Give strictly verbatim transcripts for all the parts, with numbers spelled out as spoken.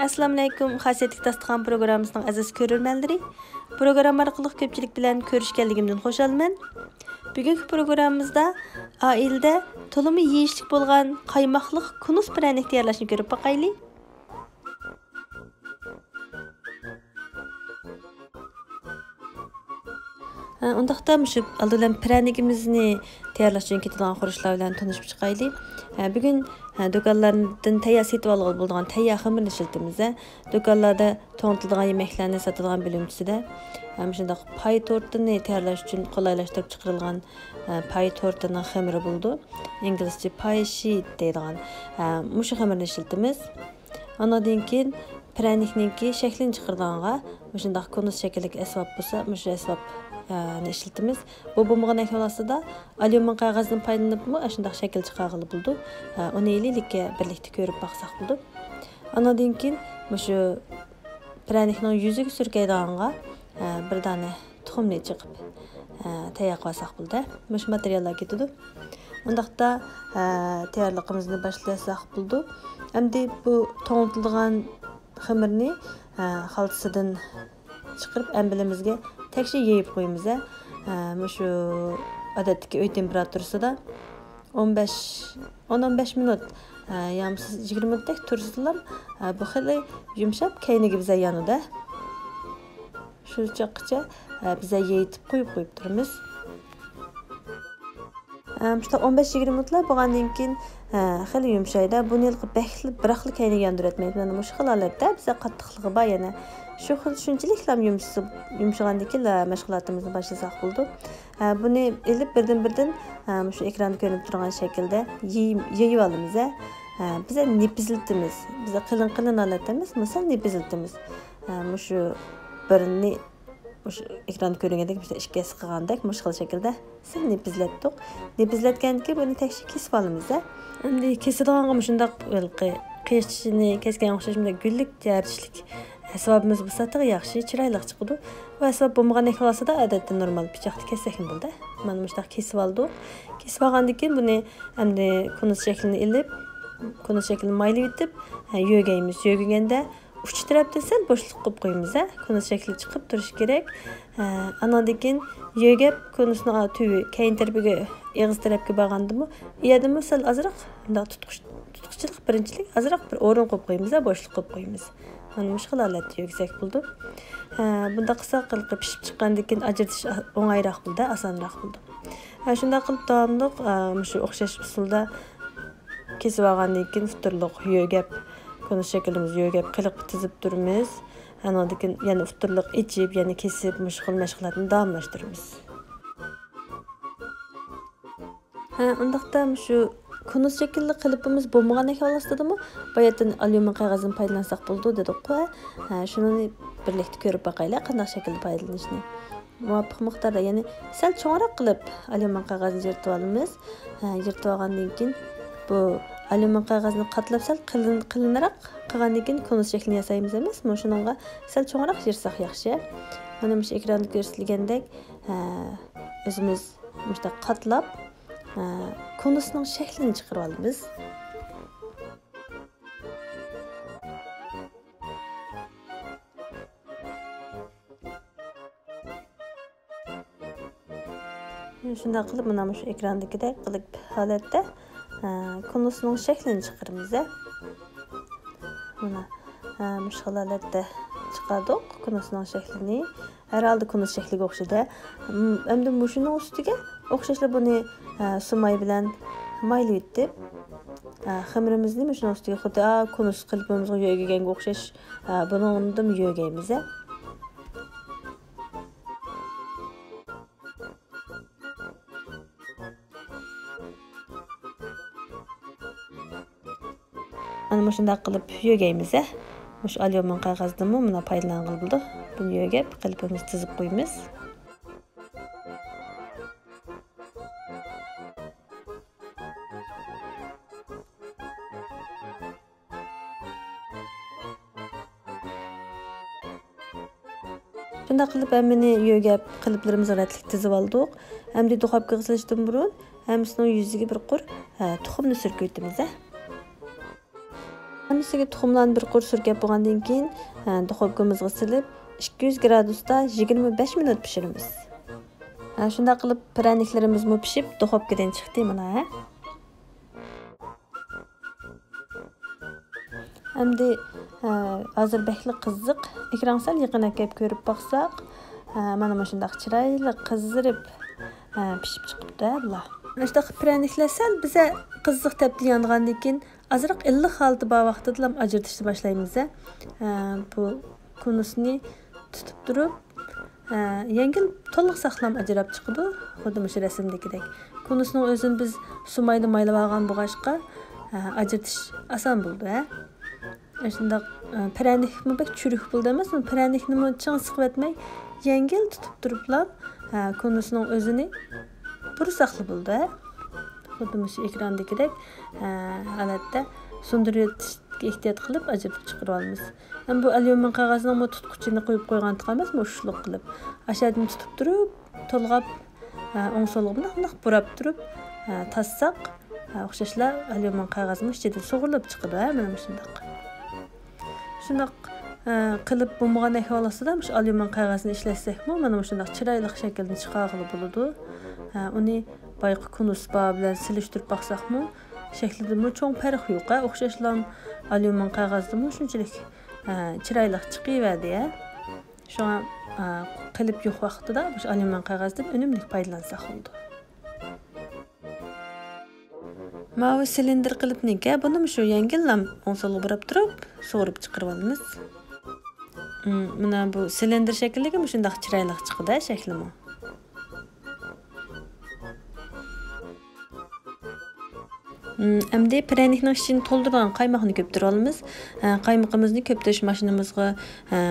ئەسسالامۇئەلەيكۇم، خاسىيەتلىك داستىخان پروگراممىسىنىڭ ئەزىز كۆرۈرمەنلىرى. پروگرامما ئارقىلىق كۆپچىلىك بىلەن كۆرۈشكەنلىكىمدىن خۇشالمەن. بۈگۈنكى پروگراممىمىزدا ئائىلىدە تولىمۇ يېيىشلىك بولغان قايماقلىق كۇنۇس پىرەنىك تەييارلاشنى كۆرۈپ باقايلى. ھە، ئۇنداقتا مۇشۇ ئالدى بىلەن پىرەنىكىمىزنى تەييارلاش ئۈچۈن كېتىدىغان خۇرۇچلار بىلەن تونۇشۇپ چىقايلى. ھە، بۈگۈن، ھە، دۇكانلاردىن تەييار سېتىۋالغىلى بولىدىغان تەييار خېمىرنى ئىشلىتىمىز. ھە، دۇكانلاردا توڭلىتىلىدىغان يېمەكلەرنى ساتىدىغان بۆلۈمچىسىدە، ھە، مۇشۇنداق پاي تورتىنى تەييارلاش ئۈچۈن قولايلاشتۇرۇپ چىقىرىلغان، ھە، پاي تورتىنىڭ خېمىرى بولىدۇ. ئىنگلىزچە پاي شىت دەيدىغان، ھە، مۇشۇ خېمىرنى ئىشلىتىمىز. ئانىڭدىن كېيىن پىرەنىكنىڭكى شەكلىنى چىقىرىدىغانغا مۇشۇنداق كونۇس شەكىللىك ئەسۋاب بولسا، مۇشۇ ئەسۋاب، ئە، نى ئىشلىتىمىز. بۇ بولمىغان ئەھۋال ئاستىدا ئاليۇمىن قەغەزدىن پايدىلىنىپمۇ ئاشۇنداق شەكىل چىقارغىلى بولىدۇ. ئە، ئۇنى ھېلىلىككە بىرلىكتە كۆرۈپ باقساق بولىدۇ. ئانىڭدىن كېيىن مۇشۇ پىرەنىكنىڭ يۈزىگە سۈركەيدىغانغا، ئە، بىر دانە تۇخۇمنى چېقىپ، ئە، تەييار قىلىۋالساق بولىدۇ. مۇشۇ ماتېرىياللار كېتىدۇ. ئۇنداقتا، ئە، تەييارلىقىمىزنى باشلىساق بولىدۇ. ئەمدى بۇ توڭلىتىلىدىغان خېمىرنى، ئە، خالتىسىدىن چىقىرىپ، ئەمبىلىمىزگە تەكشى يېيىپ قويىمىز، ئە. ئە، مۇشۇ ئادەتتىكى ئۆي تېمپېراتۇرىسىدا ئون بەش، ئون، ئون بەش مىنۇت، ئە، يا بولمىسا يىگىرمە مىنۇتتەك تۇرسىلا، ئە، بۇ خېلى يۇمشاپ، كەينىگە بىزە يانىدۇ. شۇ چاغقىچە، ئە، بىزە يېيىتىپ قويۇپ، قويۇپ تۇرىمىز. ئە، مۇشۇنداق ئون بەش يىگىرمە مىنۇتلار بولغاندىن كېيىن، ئە، خېلى يۇمشايدۇ. بۇنى ھېلىقى بەكلا، بىراقلا كەينىگە ياندۇرۇۋەتمەيمىز. مانا مۇشۇ خىل ھالەتتە بىزە قاتتىقلىقى بار يەنە. شۇ خىل، شۇنچىلىكلا يۇمشىسا، يۇمشىغاندىن كېيىنلا مەشغۇلاتىمىزنى باشلىساق بولىدۇ. ئە، بۇنى ئېلىپ بىردىن-بىردىن، ئە، مۇشۇ ئېكراندا كۆرۈنۈپ تۇرغان شەكىلدە يېيىم-، يېيىۋالىمىز، ئە. ئە، بىزە نېپىزلىتىمىز. بىزە قېلىن-قېلىن ھالەتتە ئەمەس، مۇشۇ نېپىزلىتىمىز. ئە، مۇشۇ بىرنى مۇشۇ ئېكراندا كۆرۈنگەندەك، مۇشۇ ئىككى ھەسسە قىلغاندەك مۇشۇ خىل شەكىلدە سەل نېپىزلەتتۇق. نېپىزلەتكەندىن كېيىن بۇنى تەكشى كېسىپ ئالىمىز، ھە. ئەمدى كېسىدىغانغا مۇشۇنداق ھېلىقى قىياچ چېچىنى كەسكەن ئوخشاش مۇنداق گۈللۈك تەرىچلىك ئەسۋابىمىز بولسا تېخى ياخشى، چىرايلىق چىقىدۇ. بۇ ئەسۋاب بولمىغان ئەھۋال ئاستىدا ئادەتتە نورمال پىچاقتا كەسسەكمۇ بولىدۇ. مانا مۇشۇنداق كېسىپ ئالدۇق. كېسىپ ئالغاندىن كېيىن بۇنى ئەمدى كونۇس شەكلىنى ئېلىپ، كونۇس شەكلىنى مايلىۋېتىپ، ھە، يۆگەيمىز. يۆگىگەندە ئۇچ تەرەپتىن سەل بوشلۇق قىلىپ قويىمىز، ھە، كونۇس شەكلى چىقىپ تۇرۇشى كېرەك. ھە، ئانىڭدىن كېيىن يۆگەپ، كونۇسنىڭ تۈۋى كەينى تەرىپىگە، ئېغىز تەرەپكە بارغاندىمۇ، ئۇ يەردىمۇ سەل ئازراق مۇنداق تۇتقۇچ-، تۇتقۇچىلىق بىرىنچىلىك ئازراق بىر ئورۇن قويۇپ قويىمىز، ھە، بوشلۇق قويۇپ قويىمىز. مانا مۇشۇ خىل ھالەتتە يۆگىسەك بولىدۇ. ھە، بۇنداق قىلساق ھېلىقى پىشىپ چىققاندىن كېيىن ئاجرىتىش ئا-، ئوڭايراق بولىدۇ، ئاسانراق بولىدۇ. ھە، شۇنداق قىلىپ داۋاملىق، ئە، مۇشۇ ئوخشاش ئۇسۇلدا كېسىۋالغاندىن كېيىن ئۇتتۇرلۇق يۆگەپ، كونۇس شەكلىمىز يۆگەپ قېلىپقا تىزىپ تۇرىمىز. ئانىڭدىن كېيىن يەنە ئۇتتۇرلۇق ئېچىپ، يەنە كېسىپ، مۇشۇ خىل مەشغۇلاتنى داۋاملاشتۇرىمىز. ھە، ئۇنداقتا مۇشۇ كونۇس شەكىللىك قېلىپىمىز بولمىغان ئەھۋال ئاستىدىمۇ باياتىن ئاليۇمىن قەغەزدىن پايدىلانساق بولىدۇ دېدۇققۇ، ھە؟ ھە، شۇنىڭنى بىرلىكتە كۆرۈپ باقايلى، قانداق شەكىلدە پايدىلىنىشنى. مۇۋاپىق مىقداردا، يەنى سەل چوڭراق قىلىپ ئاليۇمىن قەغەزنى يىرتىۋالىمىز. ھە، يىرتىۋالغاندىن كېيىن بۇ ئاليۇمىن قەغەزنى قاتلاپ سەل قېلىن، قېلىنراق قىلغاندىن كېيىن كونۇس شەكلىنى ياسايمىز ئەمەسمۇ؟ شۇنىڭغا سەل چوڭراق يىرساق ياخشى. مانا مۇشۇ ئېكراندا كۆرسىتىلگەندەك، ھە، ئۆزىمىز مۇشۇنداق قاتلاپ، ھە، كونۇسنىڭ شەكلىنى چىقىرىۋالىمىز. شۇنداق قىلىپ، مانا مۇشۇ ئېكراندىكىدەك قىلىپ ھالەتتە، ھە، كونۇسنىڭ شەكلىنى چىقىرىمىز، ھە. مانا، ھە، مۇشۇ خىل ھالەتتە چىقاردۇق كونۇسنىڭ شەكلىنى. ھەر ھالدا كونۇس شەكلىگە ئوخشىدى. م-، ئەمدى مۇشۇنىڭ ئۈستىگە ئوخشاشلا بۇنى، ھە، سۇماي بىلەن مايلىۋېتىپ، ھە، خېمىرىمىزنى مۇشۇنىڭ ئۈستىگە خۇددى، ھە، كونۇس قېلىپىمىزغا يۆگىگەنگە ئوخشاش، ھە، بۇنىڭدىنمۇ يۆگەيمىز، ھە. مانا مۇشۇنداق قىلىپ يۆگەيمىز، ھە. مۇشۇ ئاليۇمىن قەغەزدىنمۇ مانا پايدىلانغىلى بولىدۇ. بۇنى يۆگەپ، قېلىپىمىزنى تىزىپ قويىمىز. شۇنداق قىلىپ ھەممىنى يۆگەپ، قېلىپلىرىمىزنى رەتلىك تىزىۋالدۇق. ئەمدى دۇخوپكىغا سېلىشتىن بۇرۇن ھەممىسىنىڭ يۈزىگە بىر قۇر، ھە، تۇخۇمنى سۈركىۋېتىمىز، ھە. ھەممىسىگە تۇخۇملارنى بىر قۇر سۈركەپ بولغاندىن كېيىن، ھە، دۇخوپكىمىزغا سېلىپ، ئىككى يۈز گرادۇستا يىگىرمە بەش مىنۇت پىشۇرىمىز. ھە، شۇنداق قىلىپ پىرەنىكلىرىمىزمۇ پىشىپ، دۇخوپكىدىن چىقتى مانا، ھە. ئەمدى، ھە، ھازىر بەكلا قىزىق. ئېكرانغا سەل يېقىن ئەكەپ كۆرۈپ باقساق، ھە، مانا مۇشۇنداق چىرايلىق قىزىرىپ، ھە، پىشىپ چىقىپتۇ، ھە، بۇلار. مۇشۇنداق پىرەنىكلەر سەل بىزە قىزىق تەپتە يانغاندىن كېيىن، ئازراق ئىللىق ھالىتى بار ۋاقتىدىلا ئاجرىتىشنى باشلايمىز، ھە. ھە، بۇ كونۇسنى تۇتۇپ تۇرۇپ، ھە، يەڭگىل تولغا ساقلام ئاجراپ چىقىدۇ، خۇددى مۇشۇ رەسىمدىكىدەك. كونۇسنىڭ ئۆزىنى بىز سۇمايدا مايلاپ ئالغان بولغاچقا، ھە، ئاجرىتىش ئاسان بولىدۇ، ھە. شۇنداق، ھە، پىرەنىكمۇ بەك چۈرۈك بولىدۇ ئەمەسمۇ، پىرەنىكنىمۇ چىڭ سىقىۋەتمەي، يەڭگىل تۇتۇپ تۇرۇپلا، ھە، كونۇسنىڭ ئۆزىنى بۇرىساقلا بولىدۇ، ھە. خۇددى مۇشۇ ئېكراندىكىدەك، ھە، ھالەتتە سۇندۇرۇۋېتىشكە ئېھتىيات قىلىپ ئاجرىتىپ چىقىرىۋالىمىز. ھەم بۇ ئەليۇمىن قەغەزنىڭ بۇ تۇتقۇچىنى قويۇپ قويغانتۇق ئەمەسمۇ، ئۇششۇقلۇق قىلىپ. ئاشۇ يەردىن تۇتۇپ تۇرۇپ، تولغاپ، ھە، ئوڭ سولغا مۇنداق، مۇنداق بۇراپ تۇرۇپ، ھە، تاسساق، ھە، ئوخشاشلا ئەليۇمىن قەغەزمۇ ئىچىدىن سۇغۇرۇلۇپ چىقىدۇ، ھە، مانا مۇشۇنداق. شۇنداق، ھە، قىلىپ بولمىغان ئەھۋال ئاستىدا مۇشۇ ئەليۇمىن قەغەزنى ئىشلەتسەكمۇ، مانا مۇشۇنداق چىرايلىق شەكىلدىن چىقارغىلى بولىدۇ. ھە، ئۇنى بايىقى كونۇس بار بىلەن سېلىشتۇرۇپ باقساقمۇ، شەكلىدىمۇ چوڭ پەرق يوق، ھە، ئوخشاشلا ئەليۇمىن قەغەزدىمۇ شۇنچىلىك، ھە، چىرايلىق چىقىۋەردى، ھە. شۇڭا، ھە، قىلىپ يوق ۋاقتىدا مۇشۇ ئەليۇمىن قەغەزدىن ئۈنۈملۈك پايدىلانساق بولىدۇ. ماۋۇ سىلىندىر قىلىپنىكى، بۇنىمۇ شۇ يەڭگىللا ئوڭ سولغا بۇراپ تۇرۇپ، سۇغۇرۇپ چىقىرىۋالىمىز. مم، مانا بۇ سىلىندىر شەكىللىكى مۇشۇنداق چىرايلىق چىقىدۇ شەكلىمۇ. مم، ئەمدى پىرەنىكنىڭ ئىچىنى تولدۇرغان قايماقنى كۆپتۈرۈۋالىمىز. ھە، قايمىقىمىزنى كۆپتۈرۈش ماشىنىمىزغا، ھە،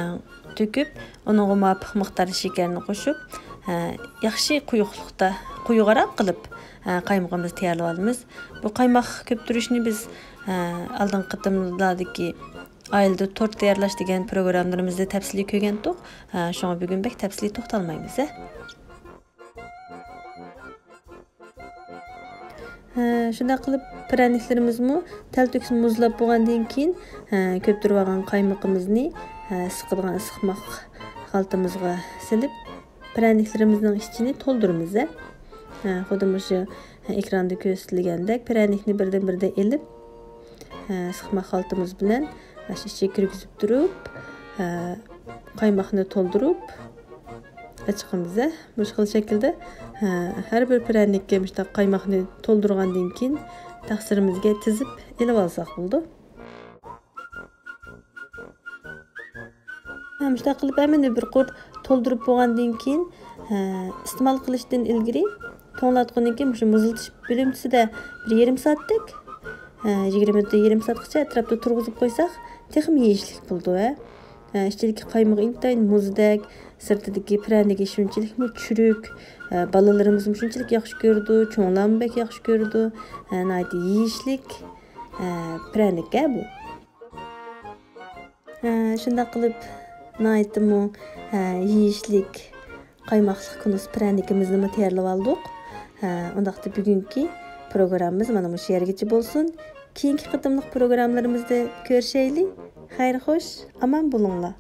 تۆكۈپ، ئۇنىڭغا مۇۋاپىق مىقداردا شېكەرنى قوشۇپ، ھە، ياخشى قويۇقلۇقتا، قويۇقراق قىلىپ، ھە، قايمىقىمىزنى تەييارلىۋالىمىز. بۇ قايماق كۆپتۈرۈشنى بىز، ھە، ئالدىنقى قېتىملاردىكى ئائىلىدە تورت تەييارلاش دېگەن پروگراملىرىمىزدا تەپسىلىي كۆرگەنتۇق. ھە، شۇڭا بۈگۈن بەك تەپسىلىي توختالمايمىز، ھە. ھە، شۇنداق قىلىپ پىرەنىكلىرىمىزمۇ تەلتۆكۈس مۇزلاپ بولغاندىن كېيىن، ھە، كۆپتۈرۈۋالغان قايمىقىمىزنى، ھە، سىقىدىغان سىقماق خالتىمىزغا سېلىپ، پىرەنىكلىرىمىزنىڭ ئىچىنى تولدۇرىمىز، ھە. ھە، خۇددى مۇشۇ، ھە، ئېكراندا كۆرسىتىلگەندەك پىرەنىكنى بىردىن بىردىن ئېلىپ، ھە، سىقماق خالتىمىز بىلەن ئاشۇ ئىچىگە كىرگۈزۈپ تۇرۇپ، ھە، قايماقنى تولدۇرۇپ، ئاچىقىمىز، ھە، مۇشۇ خىل شەكىلدە، ھە، ھەر بىر پىرەنىككە مۇشۇنداق قايماقنى تولدۇرغاندىن كېيىن، تەخسىرىمىزگە تىزىپ ئېلىۋالساق بولىدۇ. ھە، مۇشۇنداق قىلىپ ھەممىنى بىر قۇر تولدۇرۇپ بولغاندىن كېيىن، ھە، ئىستېمال قىلىشتىن ئىلگىرى توڭلاتقۇنىڭكى مۇشۇ مۇزلىتىش بۆلۈمچىسىدە بىر يېرىم سائەتتەك، ھە، يىگىرمە مىنۇتتىن يېرىم سائەتقىچە ئەتراپتا تۇرغۇزۇپ قويساق، تېخىمۇ يېيىشلىك بولىدۇ، ھە. ھە، ئىچىدىكى قايمىقى ئىنتايىن مۇزدەك، سىرتىدىكى پىرەنىكى شۇنچىلىكمۇ چۈرۈك، ھە، بالىلىرىمىزمۇ شۇنچىلىك ياخشى كۆرىدۇ، چوڭلارمۇ بەك ياخشى كۆرىدۇ، ھە، ناھايىتى يېيىشلىك، ھە، پىرەنىك، ھە، بۇ. ھە، شۇنداق قىلىپ ناھايىتىمۇ، ھە، يېيىشلىك قايماقلىق كۇنۇس پىرەنىكىمىزنىمۇ تەييارلىۋالدۇق. ھە، ئۇنداقتا بۈگۈنكى پروگراممىمىز مانا مۇشۇ يەرگىچە بولسۇن. كېيىنكى قېتىملىق پروگراممىلىرىمىزدا كۆرۈشەيلى. خەير خوش، ئامان بولۇڭلار.